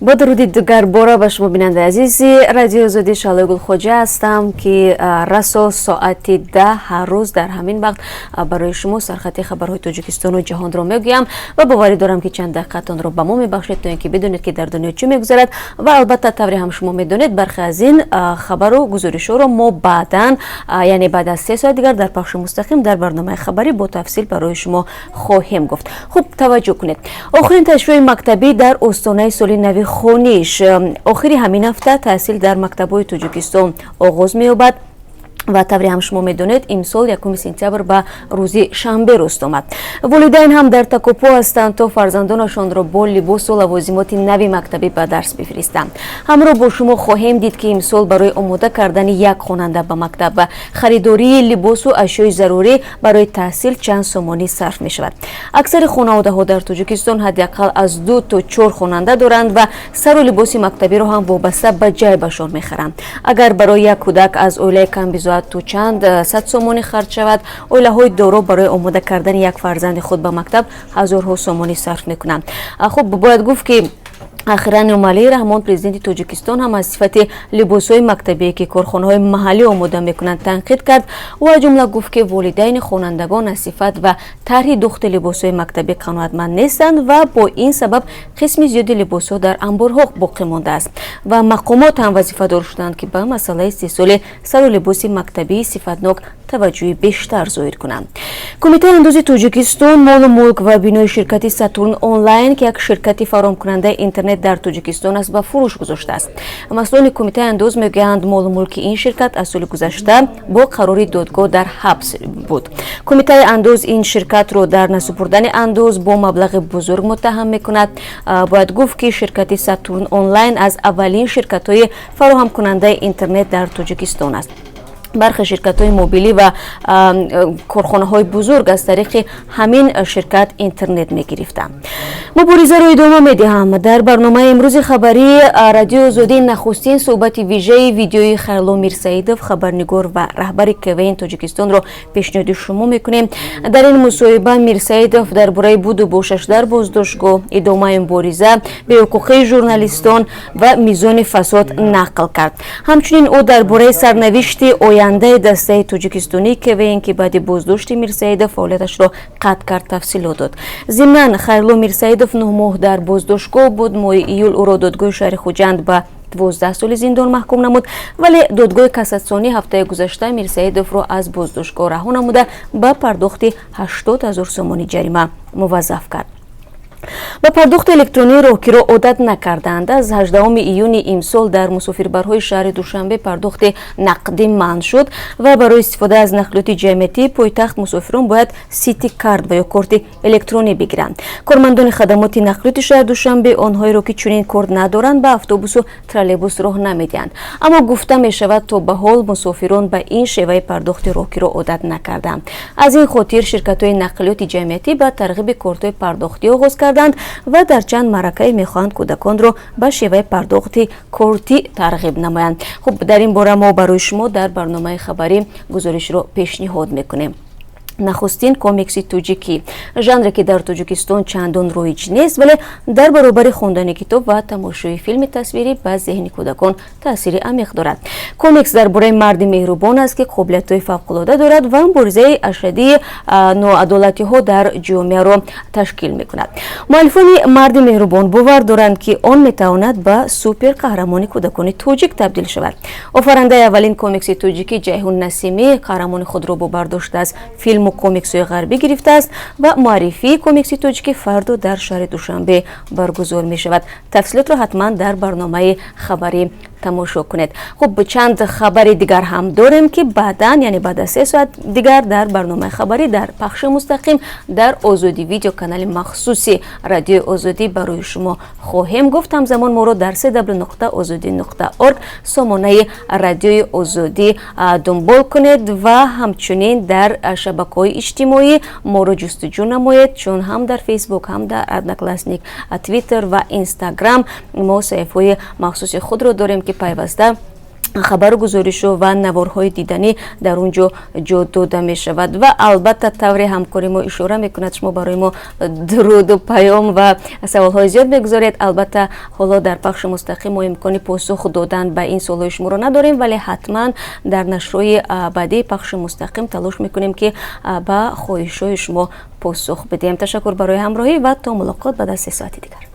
Бо дуруди дигарбора ба шумо, бинандаи азизи Радиои Озодӣ. Шаҳлои Гулхоҷа ҳастам, ки расо соати 10 ҳар рӯз дар ҳамин вақт барои шумо сархати хабарҳои Тоҷикистону ҷаҳонро мегӯям ва боварӣ дорам, ки чанд дақиқатонро ба мо мебахшед, то ин ки бидонед, ки дар дунё чӣ мегузарад. Ва албатта, тавре ҳам шумо медонед, бархе аз ин хабару гузоришҳоро мо баъдан, яъне баъд аз 3 соат дигар, дар пахши мустақим дар барномаи хабарӣ бо тафсил барои шумо хоҳем гуфт. Хуб, таваҷҷӯҳ кунед: охирин ташриҳои мактабӣ дар остонаи соли нави хониш. Охири ҳамин ҳафта таҳсил дар мактабҳои Тоҷикистон оғоз меёбад ва тавре ҳам шумо медонед, имсол 1 сентябр ба рӯзи шанбе рост омад. Волидайн ҳам дар такопӯ ҳастанд, то фарзандонашонро бо либосу лавозимоти нави мактабӣ ба дарс бифиристанд. Ҳамроҳ бо шумо хоҳем дид, ки имсол барои омода кардани як хонанда ба мактаб ва харидории либосу ашёи зарурӣ барои таҳсил чанд сомонӣ сарф мешавад. Аксари хонаводаҳо дар Тоҷикистон ҳадди ақал аз ду то чор хонанда доранд ва сару либоси мактабиро ҳам вобаста ба ҷайбашон мехаранд. Агар барои як кӯдак аз оилаи камбизоат то чанд сад сомонӣ харҷ шавад, оилаҳои доро барои омода кардани як фарзанди худ ба мактаб ҳазорҳо сомонӣ сарф мекунанд. Хуб, бояд гуфт, ки охиран Эмомалӣ Раҳмон, президенти Тоҷикистон, ҳам аз сифати либосҳои мактабие, ки корхонаҳои маҳаллӣ омода мекунанд, танқид кард. Ӯ аз ҷумла гуфт, ки волидайни хонандагон аз сифат ва тарҳи духти либосҳои мактабӣ қаноатманд нестанд ва бо ин сабаб қисми зиёди либосҳо дар анборҳо боқӣ мондааст ва мақомот ҳам вазифадор шуданд, ки ба масъалаи истеҳсоли сару либоси мактабии сифатнок таваҷҷӯҳи бештар зоҳир кунанд. Кумитаи андози Тоҷикистон молу мулк ва бинои ширкати Сатурн Онлайн, ки як ширкати фароҳамкунандаи интернет дар Тоҷикистон аст, ба фурӯш гузоштааст. Масъулони кумитаи андоз мегӯянд, молу мулки ин ширкат аз соли гузашта бо қарори додгоҳ дар ҳабс буд. Кумитаи андоз ин ширкатро дар насупурдани андоз бо маблағи бузург муттаҳам мекунад. Бояд гуфт, ки ширкати Сатурн Онлайн аз аввалин ширкатҳои фароҳамкунандаи интернет дар Тоҷикистон аст. Бархе ширкатҳои мобилӣ ва корхонаҳои бузург аз тариқи ҳамин ширкат интернет мегирифтанд. Муборизаро идома медиҳам. Дар барномаи имрӯзи хабарии Радиои Озодӣ нахустин суҳбати вижаи видеои Хайрулло Мирсаидов, хабарнигор ва раҳбари КВН Тоҷикистонро пешниҳоди шумо мекунем. Дар ин мусоҳиба Мирсаидов дар бораи буду бошаш дар боздоштгоҳ, идомаи мубориза, беҳуқуқии журналистон ва мизони фасод нақл кард. Ҳамчунин ӯ дар бораи сарнавишти ояндаи дастаи тоҷикистонии КВН, ки баъди боздошти Мирсаидов фаъолияташро қатъ кард, тафсилот дод. Зимнан, Хайрулло Мирсаидов 9 моҳ дар боздоштгоҳ буд. Моҳи июл ӯро додгоҳи шаҳри Хуҷанд ба 12 соли зиндон маҳкум намуд, вале додгоҳи кассатсионӣ ҳафтаи гузашта Мирсаидовро аз боздоштгоҳ раҳо намуда, ба пардохти 80 000 сомонӣ ҷарима муваззаф кард. Ба пардохти электронии роҳкиро одат накарданд. Аз 18 июни имсол дар мусофирбарҳои шаҳри Душанбе пардохти нақдӣ манъ шуд ва барои истифода аз нақлиёти ҷамъиятии пойтахт мусофирон бояд сити карт ва ё корти электронӣ бигиранд. Кормандони хадамоти нақлиёти шаҳри Душанбе онҳоеро, ки чунин корт надоранд, ба автобусу троллейбус роҳ намедиҳанд. Аммо гуфта мешавад, то ба ҳол мусофирон ба ин шеваи пардохти роҳкиро одат накарданд. Аз ин хотир ширкатҳои нақлиёти ҷамъиятӣ ба тарғиби кортҳои пардохтӣ оғоз карданд ва дар чанд маъракае мехоҳанд кӯдаконро ба шеваи пардохти кортӣ тарғиб намоянд. Хуб, дар ин бора мо барои шумо дар барномаи хабарӣ гузоришро пешниҳод мекунем. Нахустин комикси тоҷикӣ, жанре ки дар Тоҷикистон чандон роиҷ нест, вале дар баробари хондани китоб ва тамошои филми тасвирӣ ба зеҳни кӯдакон таъсири амиқ дорад. Комикс дар бораи марди меҳрубон аст, ки қобилиятҳои фавқулода дорад ва муборизаи ашаддии ноадолатиҳо дар ҷомеаро ташкил мекунад. Муаллифони «Марди меҳрубон» бовар доранд, ки он метавонад ба супер қаҳрамони кӯдакони тоҷик табдил шавад. Офарандаи аввалин комикси тоҷикӣ Ҷайҳун Насимӣ қаҳрамони худро бо бардошта аз филму комиксҳои ғарбӣ гирифтааст ва муаррифии комикси тоҷикӣ фардо дар шаҳри Душанбе баргузор мешавад. Тафсилотро ҳатман дар барномаи хабарӣ тамошо кунед. Хуб, чанд хабари дигар ҳам дорем, ки баъдан, яъне баъд аз 3 соат дигар, дар барномаи хабарӣ дар пахши мустақим дар Озодӣ Видео, канали махсуси Радиои Озодӣ, барои шумо хоҳем гуфт. Ҳамзамон моро дар cw.ozodi.org, сомонаи Радиои Озодӣ, дунбол кунед ва ҳамчунин дар шабакаҳои иҷтимоӣ моро ҷустуҷӯ намоед, чун ҳам дар Фейсбук, ҳам дар Одноклассник, Твиттер ва Инстаграм мо саҳифаҳои махсуси худро дорем, ки пайваста Хабару гузоришу ва наворҳои диданӣ дар он ҷо ҷо дода мешавад. Ва албатта, тавре ҳамкори мо ишора мекунад, шумо барои мо дуруду паём ва саволҳои зиёд мегузоред. Албатта, ҳоло дар пахши мустақим мо имкони посух додан ба ин суолҳои шуморо надорем, вале ҳатман дар нашрҳои баъдии пахши мустақим талош мекунем, ки ба хоҳишҳои шумо посух бидиҳем. Ташаккур барои ҳамроҳӣ ва то мулоқот баъд аз 3 соати дигар.